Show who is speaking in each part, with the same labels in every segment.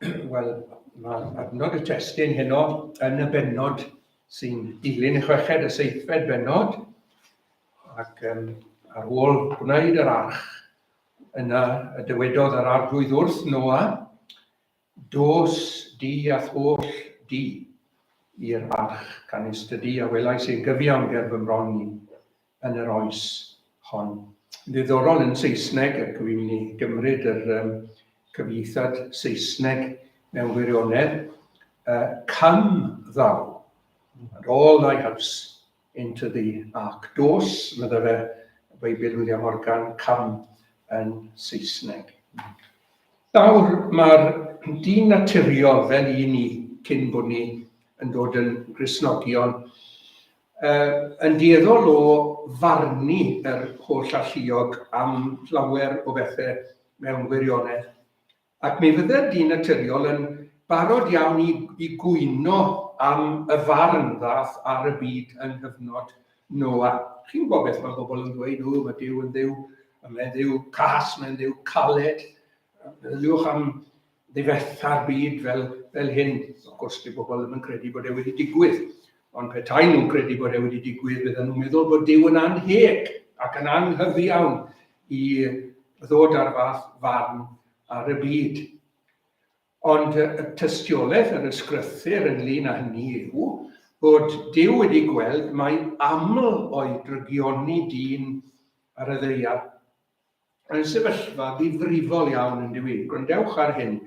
Speaker 1: Wel, mae adnod y testun heno yn y bennod sy'n dilyn y chweched y seithfed bennod, ac um, ar ôl gwneud yr arch, yna y dywedodd yr arglwydd wrth Noa, Dos di a'th holl di i'r arch, canys dydi a welais ein gyfiawn ger fy mron i yn yr oes hon. Ddiddorol yn Saesneg, ac dwi'n mynd i gymryd yr um, cyfieithiad Saesneg mewn gwirionedd, uh, come thou, and all thy house into the ark. Dos, meddai fe, Beibl William Morgan, come yn Saesneg. Nawr, mae'r dyn naturiol fel un ni cyn bod ni yn dod yn Gristnogion yn dueddol o farnu yr holl alluog am lawer o bethau mewn gwirionedd. Ac mi fydde'r dyn naturiol yn barod iawn i, i gwyno am y farn ddath ar y byd yng nghyfnod Noa. Chi'n gwybod beth mae bobl yn dweud, o, mae Duw yn dduw, mae'n dduw cas, mae'n dduw caled. Meddyliwch am ddifetha'r byd fel, fel hyn. Of course, dyw bobl ddim yn credu bod e wedi digwydd. Ond petai nhw'n credu bod e wedi digwydd, bydden nhw'n meddwl bod Duw yn anheg ac yn anghyfiawn i ddod ar fath farn ar y byd. Ond y tystiolaeth yr ysgrythur ynglyn â hynny yw bod Duw wedi gweld mai aml o'i drygioni dyn ar y ddaear. Mae'n sefyllfa ddifrifol iawn yn dyw i. Gwrandewch ar hyn.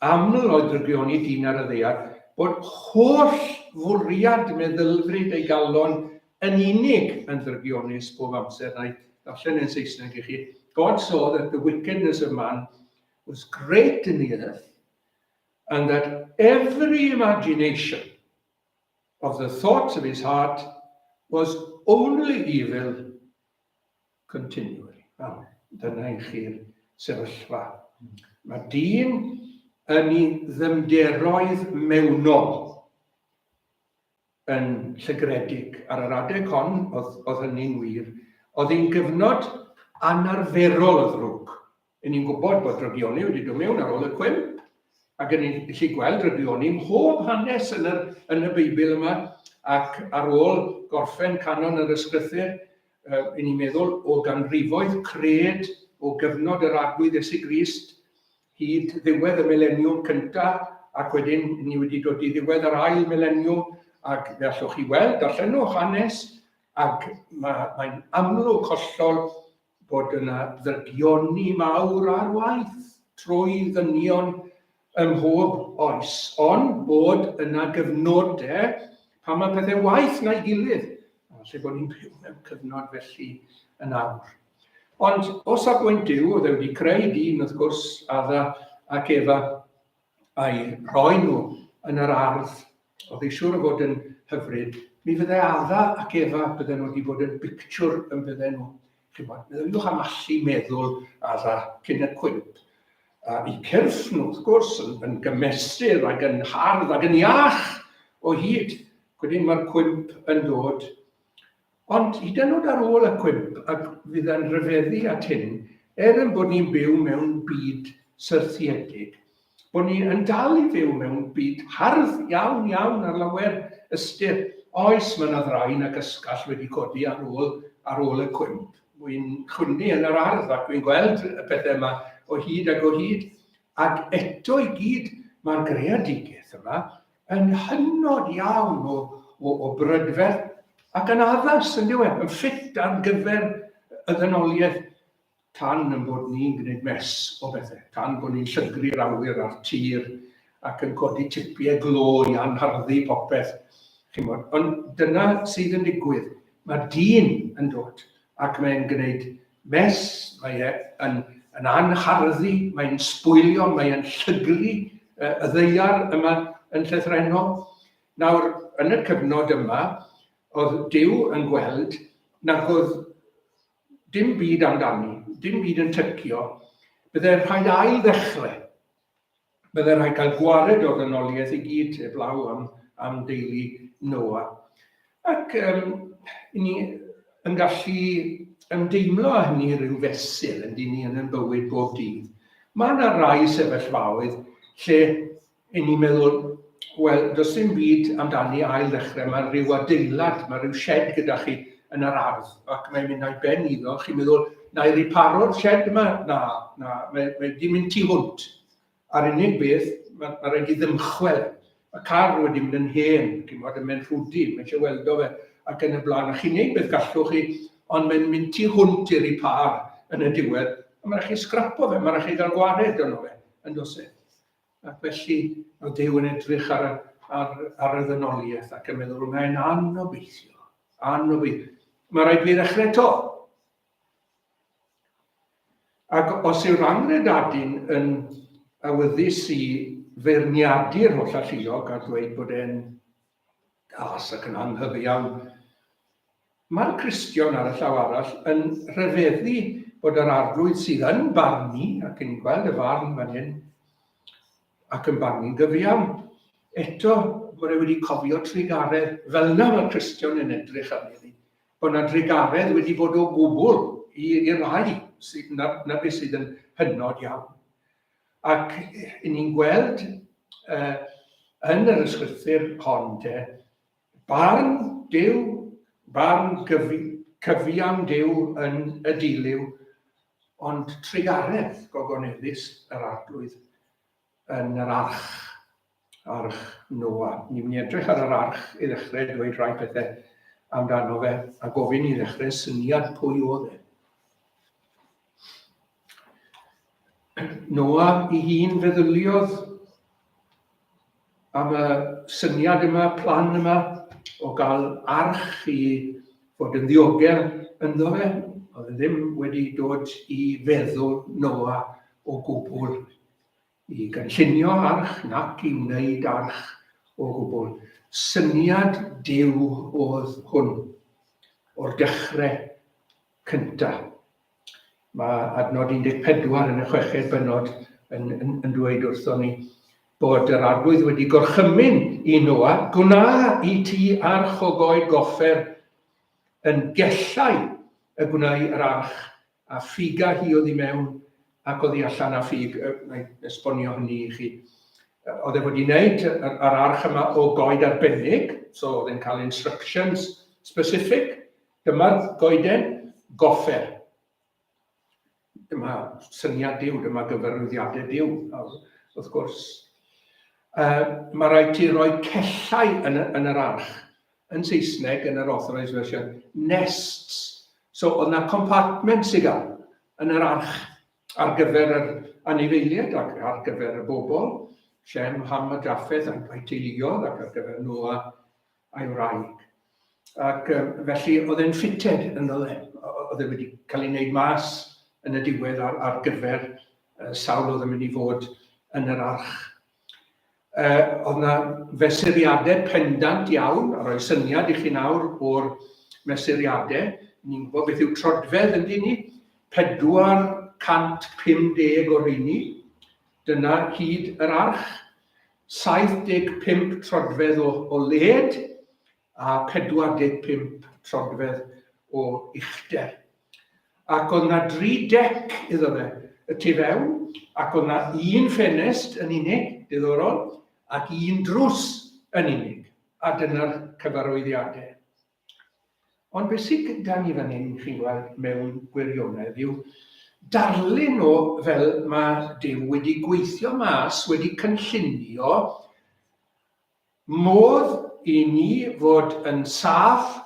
Speaker 1: Aml oedd drygioni dyn ar y ddaear bod holl fwriad meddylfryd ei galon yn unig yn ddrygionus bob amser. Na i ddarllen yn Saesneg i chi. God saw that the wickedness of man was great in the earth and that every imagination of the thoughts of his heart was only evil continually. Wel, dyna i chi'r sefyllfa. Mae dyn yn ei ddyfnderoedd mewnol yn llygredig. Ar yr adeg hon, oedd, oedd hynny'n wir, oedd hi'n gyfnod anarferol o ddrwg. Yn ni'n gwybod bod drygioni wedi dod mewn ar ôl y cwymp, ac yn ni'n gallu gweld drygioni mhob hanes yn, yr, yn y Beibl yma, ac ar ôl gorffen canon yr ysgrythur, uh, yn ni'n meddwl o ganrifoedd cred o gyfnod yr Arglwydd Iesu Grist hyd ddiwedd y mileniwm cyntaf, ac wedyn ni wedi dod i ddiwedd yr ail mileniwm, ac fe allwch chi weld, darllenwch hanes, ac mae'n mae amlwg hollol bod yna ddrygioni mawr ar waith trwy ddynion ym mhob oes, ond bod yna gyfnodau pan mae pethau waeth na'i gilydd, a falle bod ni'n byw mewn cyfnod felly yn awr. Ond o safbwynt Duw, oedd e wedi creu dyn, wrth gwrs, Adda ac Efa, a'i rhoi nhw yn yr ardd, oedd ei siŵr o fod yn hyfryd, mi fyddai Adda ac Efa, bydden nhw wedi bod yn bictiwr yn bydden nhw. Chimod, meddyliwch am allu meddwl Adda cyn y cwymp. A'u cyrff nhw, wrth gwrs, yn, yn gymesur ac yn hardd ac yn iach o hyd. Wedyn mae'r cwymp yn dod. Ond hyd yn oed ar ôl y cwymp, ac fydd e'n rhyfeddu at hyn, er ein bod ni'n byw mewn byd syrthiedig, bod ni yn dal i fyw mewn byd hardd iawn, iawn ar lawer ystyr. Oes, mae yna ddraen ac ysgall wedi codi ar ôl, ar ôl y cwymp. Wy'n chwynnu yn yr ardd ac wy'n gweld y pethau yma o hyd ac o hyd. Ac eto i gyd, mae'r greadigaeth yma yn hynod iawn o, o, o brydferth ac yn addas yn diwedd, yn ffit ar gyfer y ddynoliaeth tan yn bod ni'n gwneud mess o bethau, tan bod ni'n llygru'r awyr a'r tir ac yn codi tipiau glo i anharddu popeth. Chimod, ond dyna sydd yn digwydd. Mae dyn yn dod ac mae'n gwneud mess, mae e yn, yn anharddu, mae'n sbwylio, mae'n llygru y ddaear yma yn llythrennol. Nawr, yn y cyfnod yma, oedd Duw yn gweld nag oedd dim byd amdani, dim byd yn tycio, byddai rhaid ail ddechrau. Byddai rhaid cael gwared o'r ddynoliaeth i gyd heblaw am, am deulu Noa. Ac um, ni yn gallu ymdeimlo â hynny rhyw fesur yn dyn ni yn ein bywyd bob dydd. Mae yna rai sefyllfaoedd lle I ni'n meddwl, wel, does dim byd amdani ail ddechrau, mae rhyw adeilad, mae rhyw shed gyda chi yn yr ardd, ac mae'n mynd â'i ben iddo, chi'n meddwl, na i riparo'r shed yma? Na, na, mae, mae di mynd tu hwnt. A'r unig beth, mae, mae rhaid i ddymchwel. Y car wedi mynd yn hen, chi'n gwybod, yn mynd rhwdi, mae eisiau weldo fe, ac yn y blaen. A chi'n neud beth gallwch chi, ond mae'n mynd tu hwnt i'r ripar yn y diwedd. A mae rhaid chi sgrapo fe, mae rhaid chi gael gwared arno fe, yn does e. Ac felly, oedd Duw yn edrych ar, ar, ar y ddynoliaeth ac yn meddwl, mae'n anobeithio, anobeithio. Mae rhaid fi ddechrau to. Ac os yw'r anghredadun yn awyddus i feirniadu'r holl alluog a dweud bod e'n gas ac yn anghyfiawn, mae'r Cristion ar y llaw arall yn rhyfeddu bod yr arglwydd sydd yn barnu, ac yn gweld y farn fan hyn, ac yn barnu'n gyfiawn, eto bod e wedi cofio trugaredd. Fel yna mae'r Cristion yn edrych arni. bod 'na drugaredd wedi bod o gwbl i, i rai, sydd, na, na beth sydd yn hynod iawn. Ac i ni'n gweld uh, yn yr ysgrythyr hon te, barn Duw, barn gyfi, cyfiawn Duw yn y dilyw, ond trugaredd gogoneddus yr arglwydd yn yr arch, arch Noa. Ni'n mynd i edrych ar yr arch i ddechrau, dweud rhai pethau amdano fe, a gofyn i ddechrau syniad pwy oedd e. Noa i hun feddyliodd am y syniad yma, plan yma, o gael arch i fod yn ddiogel ynddo fe. Oedd e ddim wedi dod i feddwl Noa o gwbl i gynllunio arch nac i wneud arch o gwbl. Syniad Duw oedd hwn o'r dechrau cyntaf. Mae adnod 14 yn y chweched bennod yn, yn, yn dweud wrthon ni bod yr arglwydd wedi gorchymyn i Noa, gwna i ti arch o goed goffer yn gellau y gwnai yr arch a ffiga hi oddi mewn ac oddi allan a ffug, na i esbonio hynny i chi. Oedd e wedi wneud yr, yr arch yma o goed arbennig, so oedd e'n cael instructions specific. Dyma'r goeden goffer. Dyma syniad Duw, dyma gyfarwyddiadau Duw, wrth gwrs. Uh, mae rhaid ti roi cellau yn, yn yr arch. Yn Saesneg, yn yr Authorised Version, nests. So, oedd na compartments i gael yn yr arch ar gyfer yr anifeiliaid ac ar gyfer y bobl, Shem, Ham a Japheth a'i teuluodd ac ar gyfer Noah a'i wraig. Ac um, felly oedd e'n fitted yn ddo fe. Oedd e wedi cael ei wneud mas yn y diwedd ar, ar gyfer uh, sawl oedd yn mynd i fod yn yr arch. Uh, oedd yna fesuriadau pendant iawn, a rhoi syniad i chi nawr o'r mesuriadau. Ni'n gwybod beth yw trodfedd ynddi ni, 450 o rheini. Dyna hyd yr arch. 75 troedfedd o, o led a 45 troedfedd o uchder. Ac oedd na dri dec iddo fe y tu fewn, ac oedd na un ffenest yn unig, diddorol, ac un drws yn unig, a dyna'r cyfarwyddiadau. Ond beth sydd gyda ni fan hyn, chi'n gweld, mewn gwirionedd, yw darlun o fel mae Duw wedi gweithio mas, wedi cynllunio Modd i ni fod yn saff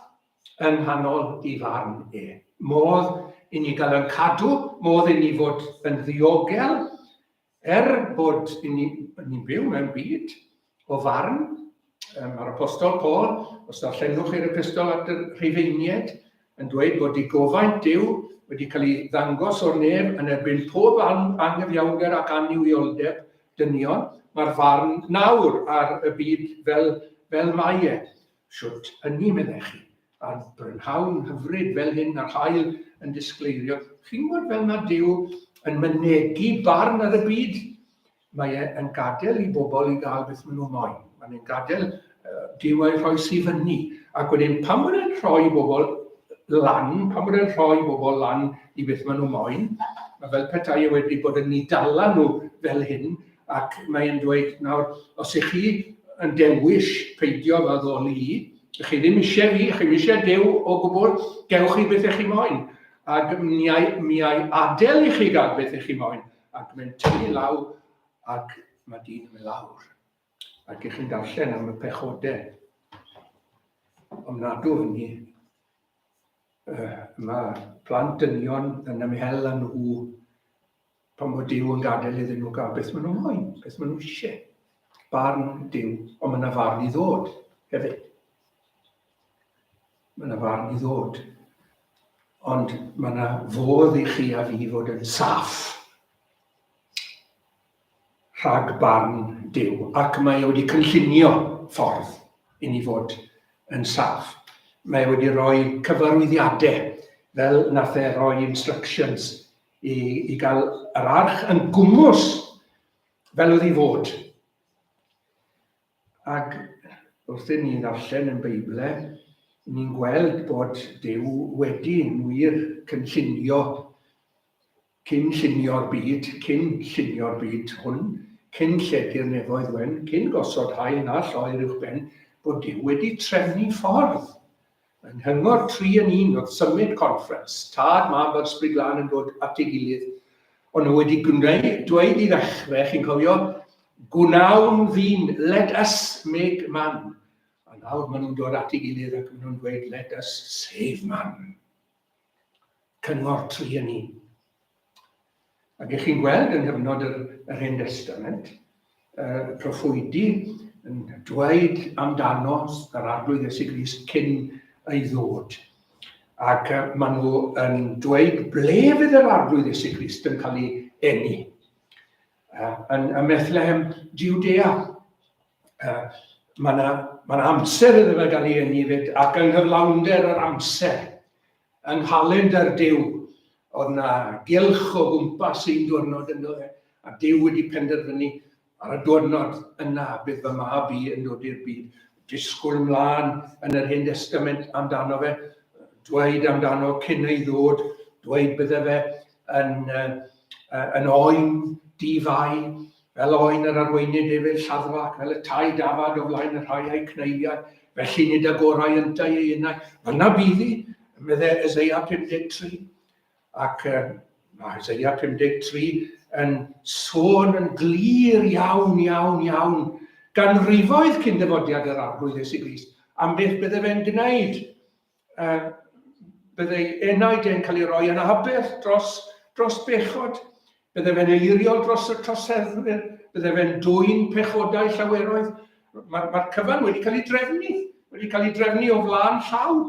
Speaker 1: yng nghanol i farn e. Modd i ni gael ein cadw, modd i ni fod yn ddiogel, er bod i ni, ni'n byw mewn byd o farn. Mae'r apostol Paul, os darllenwch i'r epistol at y Rhufeiniaid, yn dweud bod digofaint Duw wedi cael ei ddangos o'r nef yn erbyn pob anghyfiawnder ac annuwioldeb dynion, mae'r farn nawr ar y byd fel, fel mae e. Shwt hynny, meddech chi, a'r brynhawn hyfryd fel hyn a'r haul yn disgleirio. Chi'n gwybod fel mae Duw yn mynegi barn ar y byd? Mae e yn gadael i bobl i gael beth maen nhw moyn. Mae'n e'n gadael uh, Duw a'i rhoi si fyny. Ac wedyn, pan bod e'n rhoi bobl lan, pan bod e'n rhoi bobl lan i beth maen nhw moyn, mae fel petai e wedi bod yn ni dala nhw fel hyn, Ac mae'n dweud, nawr, os ych chi yn dewis peidio fy addoli i, ych chi ddim eisiau fi, ych chi ddim eisiau Duw o gwbl, gewch chi beth ych chi moyn. Ac mi ai, mi ai adael i chi gael beth ych chi moyn. Ac mae'n tynnu law, ac mae dyn yn mynd lawr. Ac ych chi'n darllen am y pechodau ofnadw hynny. Mae plant dynion yn ymhel â nhw pan bod Duw yn gadael iddyn nhw gael beth maen nhw'n moyn, beth maen nhw eisiau. Barn Duw, ond mae yna farn i ddod hefyd. Mae yna farn i ddod. Ond mae yna fodd i chi a fi fod yn saff rhag barn Duw, ac mae e wedi cynllunio ffordd i ni fod yn saff. Mae e wedi rhoi cyfarwyddiadau, fel nath e roi instructions i, i gael yr arch yn gwmws fel oedd i fod. Ac wrth i ni ddarllen yn Beibl, ni'n gweld bod Duw wedi yn wir cynllunio Cyn llunio'r byd, cyn llunio'r byd hwn, cyn lledu'r nefoedd wen, cyn gosod haul na lloer uwch ben, bod Duw wedi trefnu ffordd. Yng nghyngor tri yn un oedd Summit Conference, Tad, Mab a'r Ysbryd Glân yn dod at ei gilydd. O'n nhw wedi gwneud, dweud i ddechrau, chi'n cofio, gwnawn ddyn, let us make man. A nawr maen nhw'n dod at ei gilydd ac maen nhw'n dweud, let us save man. Cyngor tri yn un. Ac ych chi'n gweld yng nghyfnod yr, yr Hen Testament, y proffwydi yn dweud amdano yr Arglwydd Iesu Grist cyn ei ddod. Ac maen nhw yn dweud ble fydd yr Arglwydd Iesu Grist yn cael ei eni. Yn, yn Bethlehem, Judea. Mae yna ma amser iddo fe gael ei eni fyd, ac yng nghyflawnder yr amser, yng nghalendr Duw, oedd yna gylch o gwmpas un diwrnod ynddo fe, a Duw wedi penderfynu ar y diwrnod yna bydd fy mab i yn dod i'r byd. Disgwyl mlaen yn yr Hen Testament amdano fe, dweud amdano cyn ei ddod, dweud bydde fe yn, uh, yn oen di-fai, Fel oen yr arweinid ef i'r lladdfa, ac fel y tai dafad o flaen y rhai a'i cneifiai, felly nid agorai yntau ei enau. Yna bydd hi, medde Eseia 53. Ac uh, mae Eseia 53 yn sôn yn glir iawn, iawn, iawn, ganrifoedd cyn dyfodiad yr Arglwydd Iesu Grist, am beth bydde fe'n gwneud. Uh, byddai enaid e'n cael ei roi yn aberth dros, dros bechod, bydde fe'n eiriol dros y troseddwyr, bydde fe'n dwyn pechodau llaweroedd. Mae'r mae cyfan wedi cael ei drefnu, wedi cael ei drefnu o flaen llaw.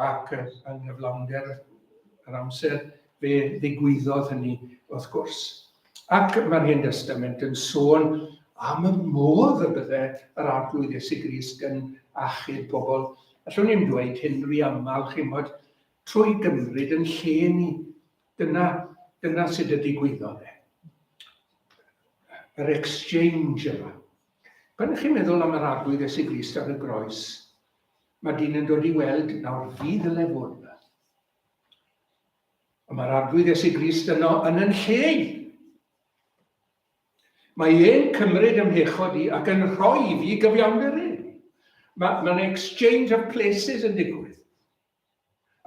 Speaker 1: Ac yng nghyflawnder yr amser fe ddigwyddodd hynny wrth gwrs. Ac mae'r Hen Destament yn sôn am y modd y bydde yr Arglwydd Iesu Grist yn achub pobl. Allwn ni'm dweud hyn rhy aml, chi'mod, trwy gymryd yn lle ni. Dyna, dyna sut y digwyddodd e. Yr exchange yma. Pan ych chi'n meddwl am yr Arglwydd Iesu Grist ar y groes, mae dyn yn dod i weld nawr fi ddyle fod yma. Ond mae'r Arglwydd Iesu Grist yno yn yn lle i. Mae e'n cymryd ym mhechod i ac yn rhoi i fi gyfiawnder i. Mae mae'n exchange of places yn digwydd.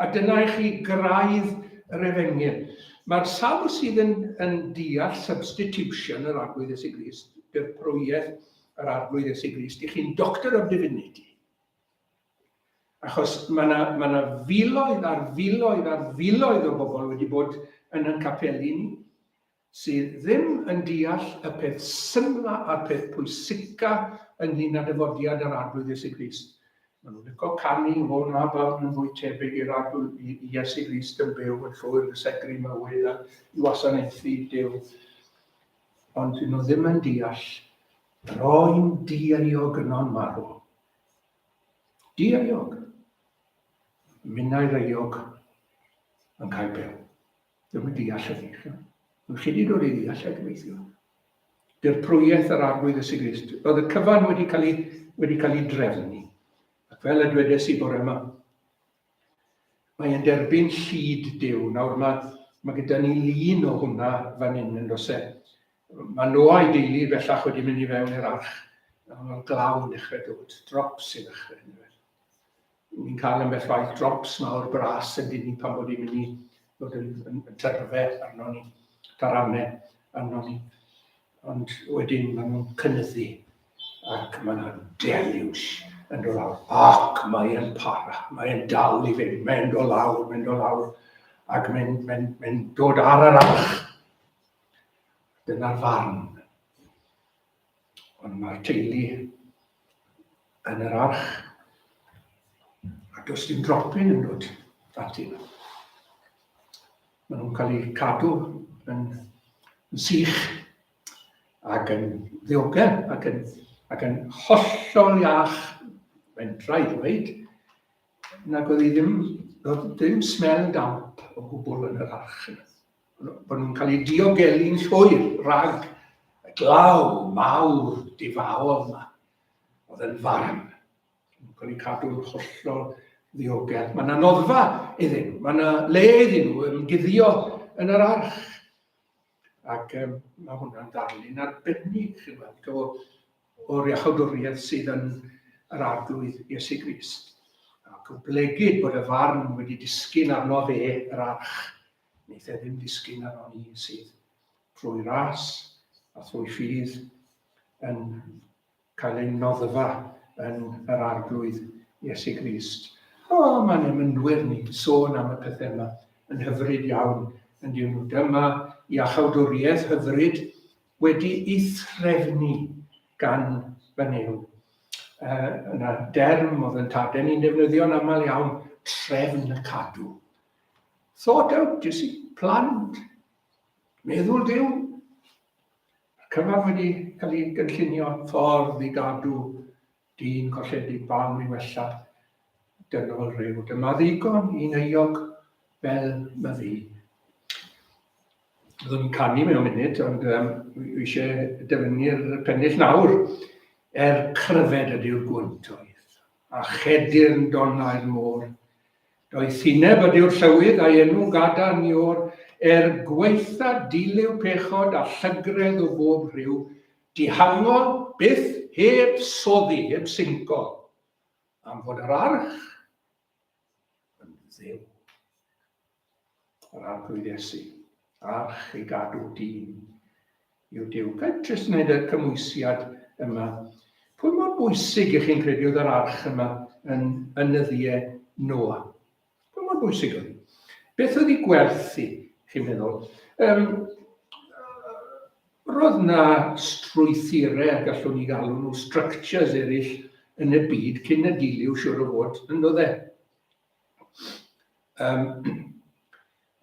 Speaker 1: A dyna i chi graidd yr efengyl. Mae'r sawl sydd yn, yn deall substitution yr Arglwydd Iesu Grist, dirprwyaeth yr Arglwydd Iesu Grist, i chi'n Doctor of Divinity. Achos mae yna ma na filoedd ar filoedd ar filoedd o bobl wedi bod yn yn capeli ni sydd ddim yn deall y peth symla a'r peth pwysica ynglyn â dyfodiad yr Arglwydd Iesu Grist. Maen nhw'n licio canu, o na barn yn fwy tebyg i'r Arglwydd i Iesu Grist yn byw yn llwyr gysegru mywyd a i wasanaethu Duw. Ond dyn nhw ddim yn deall yr oen dieuog yno'n marw. Dieuog. Minnau'r euog yn cael byw. Ddim yn deall hynny. Ond chi wedi dod i ddeall e, gobeithio. Dirprwyaeth yr Arglwydd Iesu Grist. Roedd y cyfan wedi cael ei, wedi cael ei drefnu. Ac fel y dwedes i bore yma, mae e'n derbyn llid Duw. Nawr mae, mae gyda ni lun o hwnna fan hyn yn does e. Mae Noa a'i deulu bellach wedi mynd i fewn i'r arch. Mae'r glaw yn dechrau dod, drops i ddechrau. Ni'n cael ambell waith drops mawr bras yn dyn ni pan bod i'n mynd i ddod yn tyrfe arno ni, taranau arno ni. Ond wedyn maen nhw'n cynyddu ac mae yna deluge yn dod lawr. Ac mae'n para, mae'n dal i fynd, mae'n dod lawr, mae'n dod lawr, ac mae'n mae mae dod ar yr arch. Dyna'r farn. Ond mae'r teulu yn yr arch, a does dim dropyn yn dod ati nhw. Maen nhw'n cael eu cadw yn sych ac yn ddiogel ac yn hollol iach, fentra i ddweud, nag oedd hi ddim, oedd ddim smell damp o gwbl yn yr arch. Bod nhw'n cael eu diogelu'n llwyr rhag y glaw mawr difaol yma. Oedd yn farn. Yn cael eu cadw'n hollol ddiogel. Mae yna noddfa iddyn nhw, mae yna le iddyn nhw ymguddio yn yr arch. Ac mae hwnna'n ddarlun arbennig, chi'n gweld, o'r iachawdwriaeth sydd yn yr Arglwydd Iesu Grist. Ac oblegid bod y farn wedi disgyn arno fe, yr arch, wneith e ddim disgyn arno ni sydd trwy ras a thrwy ffydd yn cael ein noddfa yn yr Arglwydd Iesu Grist. O, mae'n emynwyr ni sôn am y pethau yma yn hyfryd iawn yn dyn nhw. Dyma iachawdwriaeth hyfryd wedi'i threfnu gan fy Nuw. Yna derm oedd yn tadau ni'n defnyddio'n aml iawn, trefn y cadw. Thought out, you see, planned. Meddwl Duw, Mae'r cyfan wedi cael ei gynllunio ffordd i gadw dyn colledig balm i wella dynol rhyw. Dyma ddigon i'n euog fel ma fi. Byddwn ni'n canu mewn munud, ond fi eisiau dyfynnu'r pennill nawr. Er cryfed ydyw'r gwyntoedd, a chedyrn donnau'r môr, Doethineb ydyw'r llywydd a'i enw gadarn i o'r, er gwaetha dilyw pechod a llygredd o bob rhyw, dihangol byth heb soddi, heb sinco, am fod yr arch yn Dduw. Yr Arglwydd Iesu, arch i gadw dyn yw Duw. Ga i jyst wneud y cymwysiad yma? Pwy mor bwysig i chi'n credu oedd yr arch yma yn yn nyddiau Noa? Pwy mor bwysig oedd hi? Beth oedd ei gwerth hi, chi'n meddwl? Roedd na strwythurau, gallwn ni galw nhw, structures eraill yn y byd cyn y dilyw, siwr o fod, yn doedd e?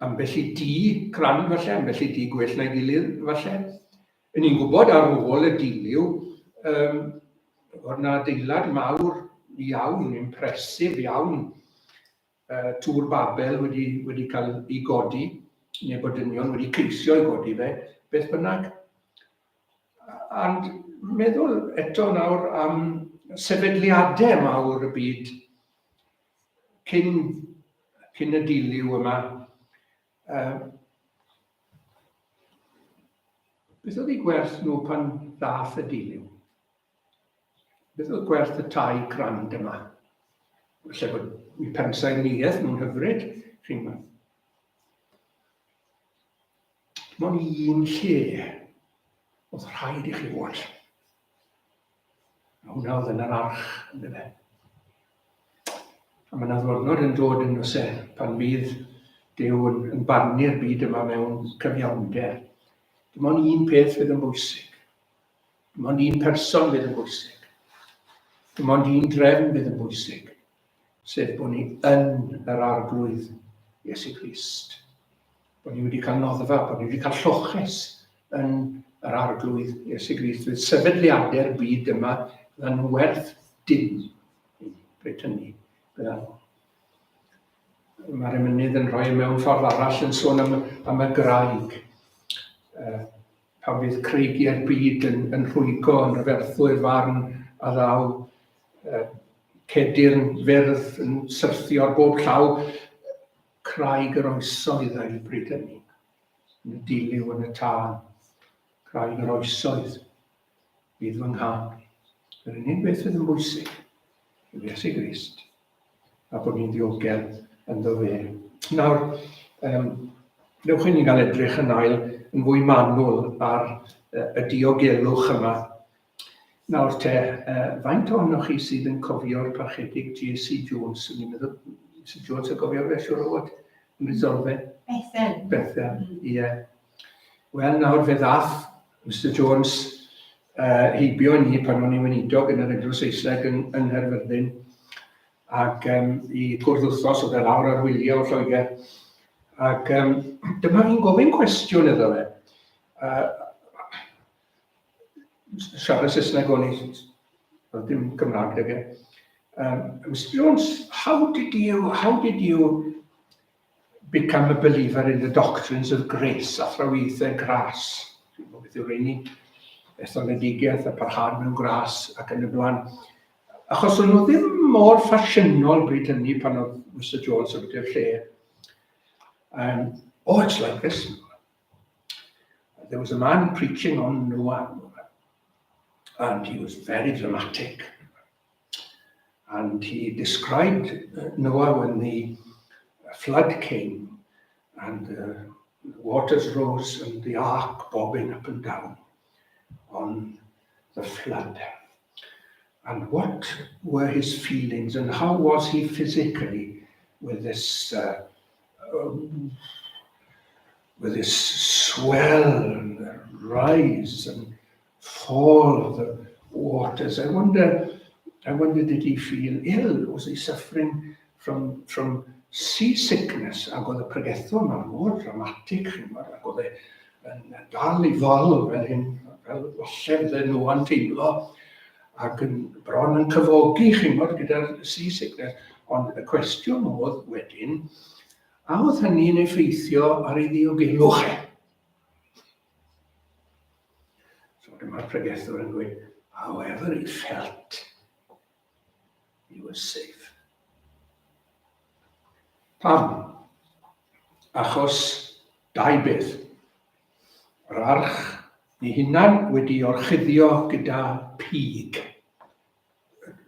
Speaker 1: Ambell i dŷ crand falle, ambell i dŷ gwell na'i gilydd falle. Yn ni'n gwybod ar ôl y dilyw, oedd 'na adeilad mawr iawn, impressive iawn, Tŵr Babel wedi cael ei godi, neu bod dynion wedi ceisio ei godi fe, beth bynnag. Ond meddwl eto nawr am sefydliadau mawr y byd cyn, cyn y dilyw yma. Beth oedd eu gwerth nhw pan ddath y dilyw? Beth oedd gwerth y tai crand yma? Felly bod eu pensaernïaeth nhw'n hyfryd, chi'n gwybod. Dim ond un lle oedd rhaid i chi fod. A hwnna oedd yn yr arch, yn dyfe. A mae yna ddwrnod yn dod yn oes e, pan fydd Duw yn barnu'r byd yma mewn cyfiawnder. Dim ond un peth fydd yn bwysig. Dim ond un person fydd yn bwysig. Dim ond un drefn fydd yn bwysig. Sef bod ni yn yr Arglwydd Iesu Grist. Bod ni wedi cael noddfa, bod ni wedi cael lloches yn yr Arglwydd Iesu Grist. Fydd sefydliadau'r byd yma yn werth dim i ni, bryd hynny. Byddan nhw. Mae'r emynydd yn rhoi mewn ffordd arall yn sôn am y graig. Pan fydd creigiau'r byd yn rhwygo yn rhyferthwy'r farn a ddaw, cedyrn fyrdd yn syrthio ar bob llaw, craig yr oesoedd a'i bryd hynny, yn y dilyw yn y tân. Craig yr oesoedd fydd fy nghân. Yr unig beth fydd yn bwysig yw Iesu Grist a bod ni'n ddiogel ynddo fe. Nawr, um, newch i ni gael edrych yn ail yn fwy manwl ar y diogelwch yma. Nawr te, uh, faint ohonoch chi sydd yn cofio'r parchedig J.C. Jones? Yn meddwl, Mr Jones yn cofio fe, siwr o fod, yn resolfe.
Speaker 2: Bethel.
Speaker 1: Bethel, ie. Yeah. Wel, nawr fe ddath Mister Jones uh, heibio i ni pan o'n i'n weinidog yn yr Eglwys Saesneg yng, yng Nghaerfyrddin ac um, i gwrdd wythnos oedd e lawr ar wyliau o Lloegr ac um, dyma fi'n gofyn cwestiwn iddo fe. Siarad Saesneg o'n i, oedd dim Cymraeg 'da fe. Mr Jones, how did you, how did you become a believer in the doctrines of grace, athrawiaethau gras. Dwi'n gwybod beth yw'r rheini, etholedigaeth a parhad mewn gras ac yn y blaen. Achos o'n nhw ddim mor ffasiynol bryd hynny pan oedd Mr Jones yn i'r lle. Oh, it's like this. There was a man preaching on Noah, and he was very dramatic. And he described Noah when the flood came and the waters rose and the ark bobbing up and down on the flood. And what were his feelings and how was he physically with this uh, with this swell and the rise and fall of the waters. I wonder, I wonder did he feel ill? Was he suffering from, from seasickness? Ac oedd y pregethwr yma mor dramatic, chi'n gwybod, ac oedd e yn dal i fol fel hyn, fel falle fydde nhw yn teimlo, ac yn bron yn cyfogi, chi'n gwybod, gyda'r seasickness. Ond y cwestiwn oedd wedyn, a oedd hynny'n effeithio ar ei ddiogelwch e? So dyma'r pregethwr yn dweud, however he felt, he was safe. Pam? Achos dau beth. Yr arch ei hunan wedi orchuddio gyda pig.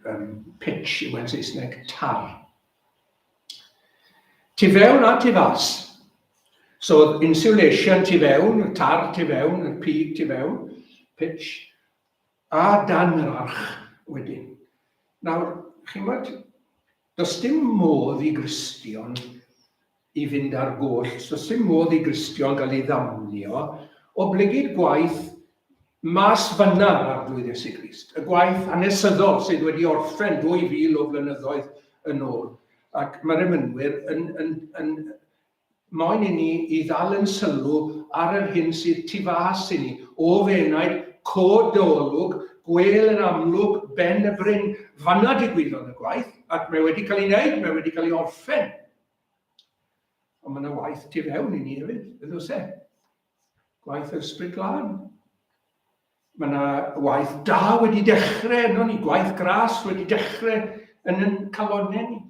Speaker 1: Um, pitch yw e'n Saesneg, tar. Tu fewn a tu fas. So insulation tu fewn, y tar tu fewn, y pig tu fewn, pitch, a dan yr arch wedyn. Nawr, chi'n gwybod, does dim modd i Gristion i fynd ar goll, does dim modd i Gristion gael ei ddamnio oblegid gwaith mas fanna yr Arglwydd Iesu Grist, y gwaith hanesyddol sydd wedi orffen 2000 o flynyddoedd yn ôl. Ac mae'r emynwyr yn, yn, yn moyn i ni i ddal yn sylw ar yr hyn sydd tu fas i ni, o fy enaid, cod dy olwg, gwêl yn amlwg ben y bryn. Fanna digwyddodd y gwaith, ac mae wedi cael ei wneud, mae wedi cael ei orffen. Ond mae yna waith tu fewn i ni hefyd, yn does e? Gwaith yr Ysbryd Glân. Mae yna waith da wedi dechrau yno ni, gwaith gras wedi dechrau yn yn calonnau ni.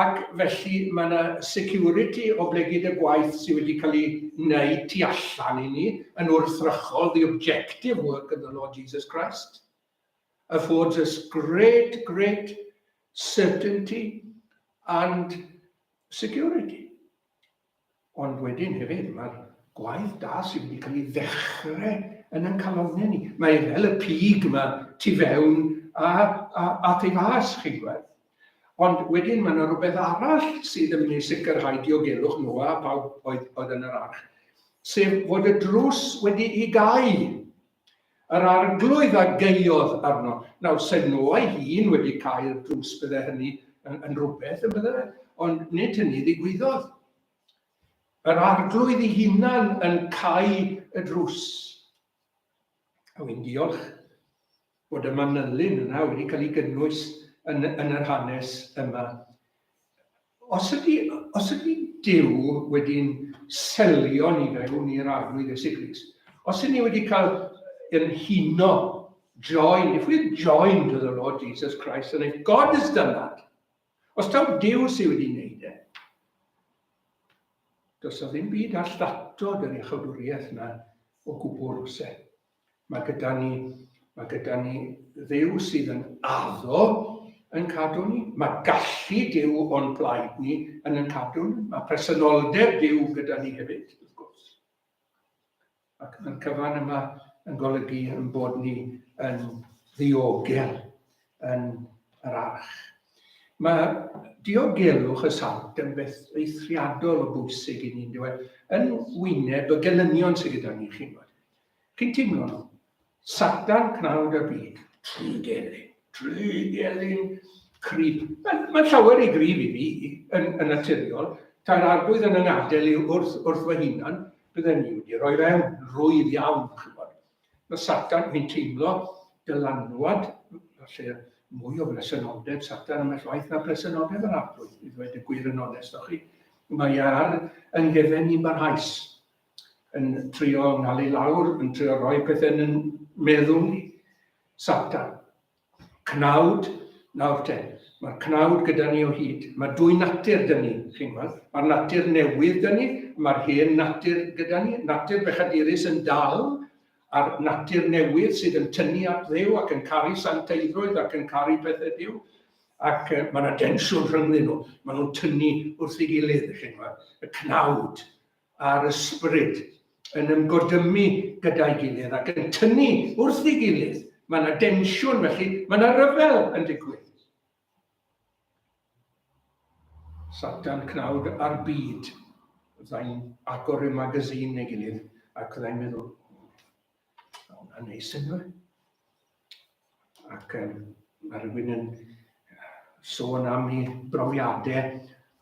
Speaker 1: Ac felly mae yna security oblegid y gwaith sydd wedi cael ei wneud tu allan i ni yn wrthrychol, the objective work of the Lord Jesus Christ affords us great, great certainty and security. Ond wedyn hefyd, mae'r gwaith da sydd wedi cael ei ddechrau yn ein calonnau ni. Mae e fel y pig yma tu fewn a, a, a tu fas, chi'n gweld. Ond wedyn mae yna rhywbeth arall sydd yn mynd i sicrhau diogelwch Noa a pawb oedd, oedd yn yr arch, sef fod y drws wedi'i gau. Yr arglwydd a gaeodd arno. Nawr, se Noa ei hun wedi cau'r drws, bydde hynny yn, yn rhywbeth, yn bydde fe? Ond nid hynny ddigwyddodd. Yr arglwydd ei hunan yn cau y drws. A wy'n diolch bod y manylyn yna wedi cael ei gynnwys yn, yn yr hanes yma. Os ydy, os ydy Duw wedi'n selio ni fewn i'r Arglwydd Iesu Grist, os ydy ni wedi cael yn huno, join, if we're joined to the Lord Jesus Christ, and if God has done that, os taw Duw sydd wedi wneud e, does na ddim byd all ddatod yr iachawdwriaeth yna o gwbl, oes e? Mae gyda ni, mae gyda ni Dduw sydd yn addo yn cadw ni. Mae gallu Duw o'n blaid ni yn yn cadw ni. Mae presenoldeb Duw gyda ni hefyd, wrth gwrs. Ac mae'r cyfan yma yn golygu yn bod ni yn ddiogel yn yr arch. Mae diogelwch y sant yn beth eithriadol o bwysig i ni, yn Yn wyneb y gelynion sydd gyda ni, chi'n gwybod. Chi'n teimlo nhw? Satan cnawd y byd. Trygelyn, trygelyn, cryf. Mae'n ma llawer i gryf i fi, yn, yn naturiol. Ta'r arglwydd yn yngadael i wrth, wrth fy hunan, bydden ni wedi rhoi fewn, rwydd iawn, chybod. Mae Satan, fi'n teimlo dylanwad, falle mwy o bresenoldeb Satan ymell waith na presenoldeb yr arglwydd, i ddweud y gwir yn onest o'ch chi. Mae ar yng nghefen ni'n barhaus. yn trio ngalu lawr, yn trio rhoi pethau yn meddwl ni. Satan. Cnawd, nawr te, mae'r cnawd gyda ni o hyd. Mae dwy natur dyn ni, chi'n gweld. Mae'r natur newydd dyn ni, mae'r hen natur gyda ni, natur bechadurus yn dal, a'r natur newydd sydd yn tynnu at Dduw ac yn caru santeiddrwydd ac yn caru pethau Duw. Ac mae yna densiwn rhyngddyn nhw. Maen nhw'n tynnu wrth ei gilydd, chi'n gweld. Y cnawd a'r ysbryd yn ymgodymu gyda'i gilydd ac yn tynnu wrth ei gilydd. Mae yna densiwn felly, mae yna ryfel yn digwydd. Satan cnawd a'r byd. Fyddai'n agor y magazine neu gilydd ac fyddai'n meddwl, hwnna'n neis yn dweud. Ac um, mae rhywun yn sôn am ei brofiadau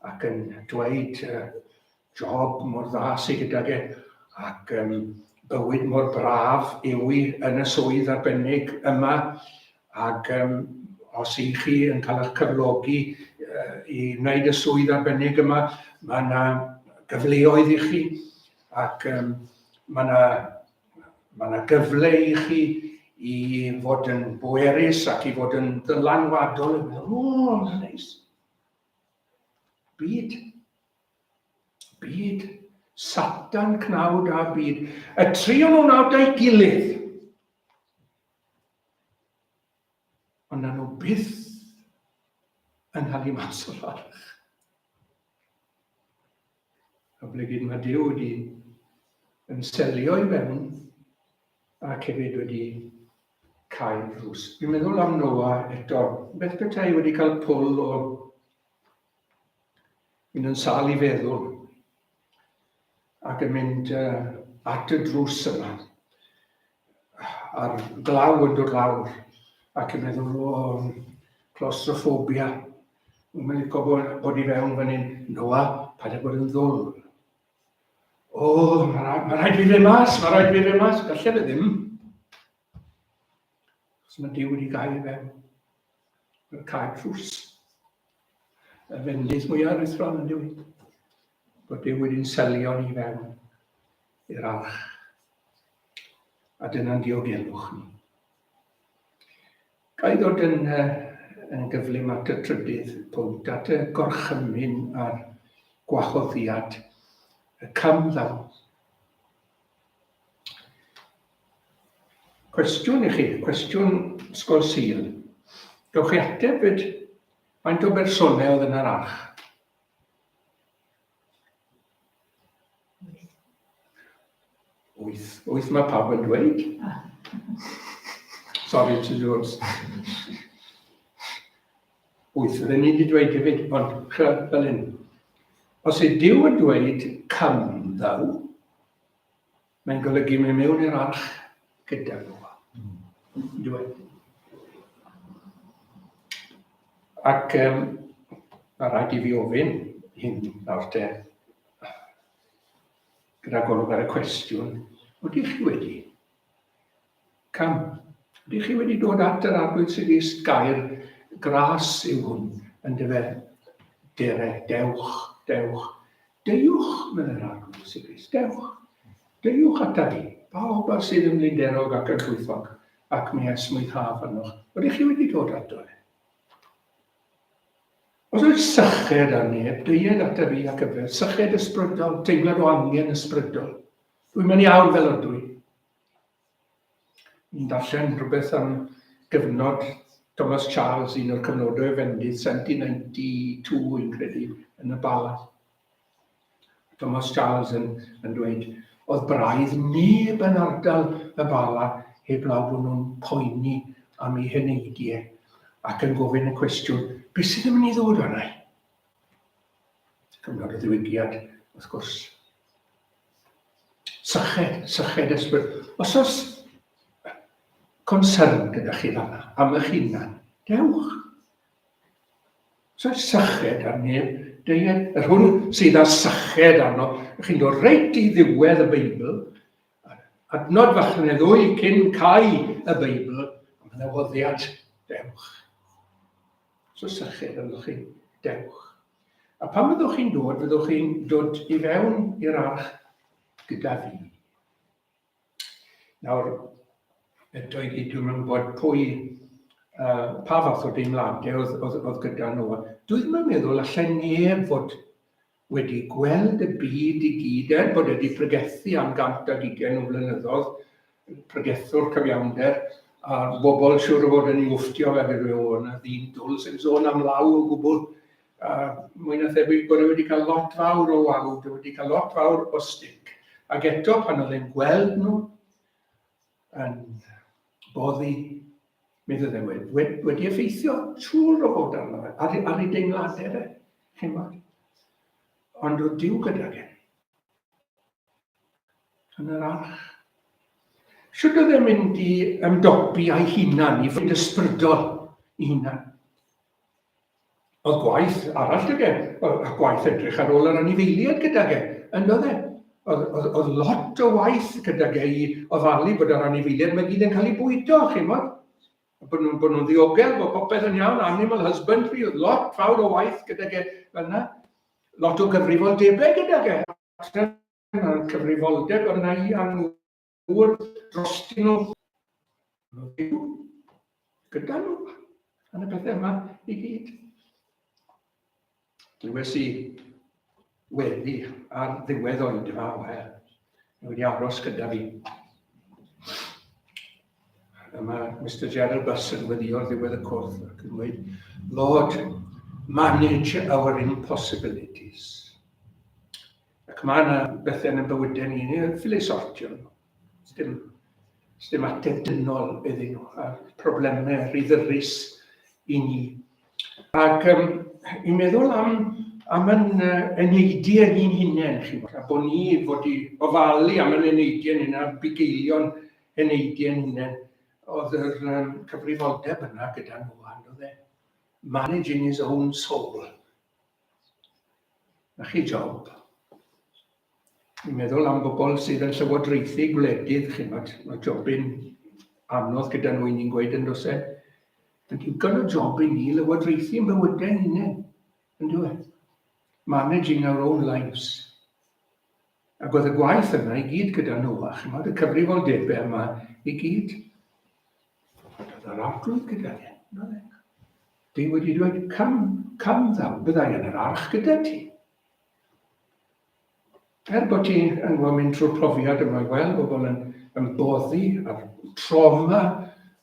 Speaker 1: ac yn dweud uh, job mor dda sydd gydag e ac um, bywyd mor braf yw i yn y swydd arbennig yma ac um, os i chi yn cael eich cyflogi uh, i wneud y swydd arbennig yma, mae yna gyfleoedd i chi ac um, mae yna Mae yna gyfle i chi i fod yn bwerus ac i fod yn ddylanwadol. O, mae'n neis. Byd. Byd. Satan, cnawd a byd. Y tri o'n nhw'n nawr da'i gilydd. Ond na nhw byth yn cael ei mas o'r arch. Oblegid mae Duw wedi yn selio i mewn ac hefyd wedi cael drws. Fi'n meddwl am Noah eto. Beth petai wedi cael pwl o mynd yn sâl i feddwl ac yn mynd uh, at y drws yma a'r glaw yn dod lawr ac yn meddwl, o, claustrophobia, Mae'n licio bod, bod i fewn fan hyn. Noa, paid â bod yn ddwl. O, mae ma rhaid fi fynd mas, mae rhaid fi fynd mas. Gallai fe ddim. Os mae Duw wedi gael i fewn. Mae'r cael drws. Y fendith mwyaf aruthrol yn dwi. Bod Duw wedi'n selio ni fewn i'r arch. A dyna'n diogelwch ni. Ga i ddod yn, yn gyflym at y trydydd pwynt, at y gorchymyn a'r gwahoddiad, y cam ddaw. Cwestiwn i chi, cwestiwn Ysgol Sul. Gewch chi ateb fyd, faint o bersonau oedd yn yr arch? Wyth. Wyth mae pawb yn dweud. Sorry, Mr Jones. Wyth, fydden ni wedi dweud hefyd, ond fel hyn. Os yw Duw yn dweud come thou, mae'n golygu mynd mewn i'r arch gyda nhw. Dweud. Ac um, mae rhaid i fi ofyn hyn nawr te, gyda golwg ar y cwestiwn, ydych chi wedi cam? Ydych chi wedi dod at yr arglwydd sydd is gair gras yw hwn, yn dyfe? Dere, dewch, dewch, deuwch, meddai'r arglwydd sydd is, dewch, deuwch ata fi, pawb ar sydd yn flinderog ac yn llwythog, ac mi esmwythaf arnoch. Ydych chi wedi dod ato e? Os oes syched ar neb, deued ata fi ac yfed, syched ysbrydol, teimlad o angen ysbrydol. Dwi'n mynd iawn fel ydw i. Ni'n darllen rhywbeth am gyfnod Thomas Charles, un o'r cyfnodau o fendith, 1792, i'n credu, yn y Bala. Thomas Charles yn, yn dweud, oedd braidd neb yn ardal y Bala heblaw bod nhw'n poeni am eu heneidiau ac yn gofyn y cwestiwn, beth sydd yn mynd i ddod arna i? Cyfnod y ddiwygiad, wrth gwrs. Syched, syched ysbryd. Os oes concern gyda chi fanna am eich hunan, dewch. Os oes syched ar neb, deued. Yr hwn sydd â syched arno, chi'n dod reit i ddiwedd y Beibl, adnod fach neu ddwy cyn cau y Beibl, a mae'n awoddiad, dewch. Os oes syched arnoch chi, dewch. A pan fyddwch chi'n dod, fyddwch chi'n dod i fewn i'r arch gyda fi. Nawr, eto i gyd, dwi'n yn gwybod pwy, uh, pa fath o deimladau oedd, oedd, oedd gyda nhw. Dwi ddim yn meddwl allai neb fod wedi gweld y byd i gyd, er bod wedi pregethu am 120 o flynyddoedd, pregethwr cyfiawnder, a'r bobl siwr o fod yn ei wfftio fe, fe o, yna ddyn dwl sy'n sôn am law o gwbl. A mwy na thebyg bod e wedi cael lot fawr o wawd, wedi cael lot fawr o stic. Ac eto, pan oedd e'n gweld nhw yn boddi, mi fydde wedi, wedi, wedi effeithio siŵr o fod arno fe, ar, ar ei deimladau fe, chi'n bod. Ond oedd Duw gydag e. Yn yr arch. Shwt oedd e'n mynd i ymdopi â'i hunan, i fod ysbrydol i hunan? Oedd gwaith arall gyda e, oedd gwaith edrych ar ôl yr anifeiliaid gydag e, yn oedd e? Oedd, oedd, oedd lot o waith gydag e i ofalu bod yr anifeiliaid mae gyd yn cael ei bwydo, chi'n bod? Bod nhw'n bod nhw ddiogel, bod popeth yn iawn, animal husbandry, oedd lot fawr o waith gydag e fyna. Lot o gyfrifoldebau gydag e. Mae'r cyfrifoldeb yna i angŵr drostyn nhw. Gyda nhw yn y pethau yma i gyd. Glywes i weddi ar ddiwedd oedfa o hel. Mae wedi aros gyda fi. A mae Mr Gerald Buss yn weddio ar ddiwedd y cwrdd ac yn dweud, Lord, manage our impossibilities. Ac mae yna bethau yn y bywydau ni, ni'n ffili sortio nhw. Dim, dim ateb dynol iddyn nhw, a'r problemau rhy ddyrus i ni. Ac um, i'n meddwl am, am yn uh, eneidiau ni'n hunain, chi'n gwybod, a bod ni fod i ofalu am yn eneidiau ni'n a'r bugeilion eneidiau'n hunain, oedd yr um, cyfrifoldeb yna gyda nhw, oedd e? Managing his own soul. Na chi job. Ni'n meddwl am bobl sydd yn llywodraethu gwledydd, chi'n bod, mae jobyn anodd gyda nhw i ni'n gweud yn does e. Yn digon o job i ni lywodraethu yn bywydau hunain, yn dwi? Managing our own lives. Ac oedd y gwaith yna i gyd gyda Noah, chimod, y cyfrifoldebau yma i gyd. Ond oedd yr arglwydd gyda fe, oedd e? Duw wedi dweud, cam, cam ddaw, byddai yn yr arch gyda ti. Er bod ti yn gwybod mynd trwy'r profiad yma, gweld bobl yn, yn boddi a'r trauma,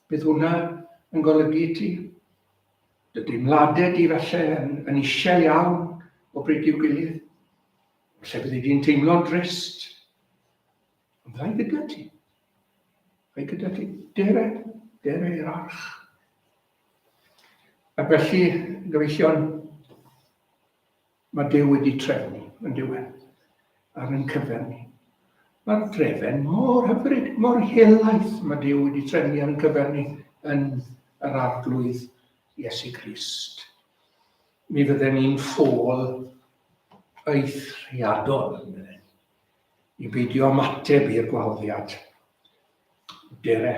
Speaker 1: bydd hwnna yn golygu ti. Dy deimladau di falle yn, yn isiau iawn o bryd i'w gilydd. Falle byddi di'n teimlo'n drist. Ond fydda i gyda ti. Fydda i gyda ti. Dere, dere i'r arch. Ac felly, gyfeillion, mae Duw wedi trefnu yn diwedd ar ein cyfer ni. Mae'r drefen mor hyfryd, mor helaeth mae Duw wedi trefnu ar ein cyfer ni yn yr Arglwydd Iesu Grist. Mi fydden ni'n ffôl eithriadol, i beidio ymateb i'r gwahoddiad. Dere.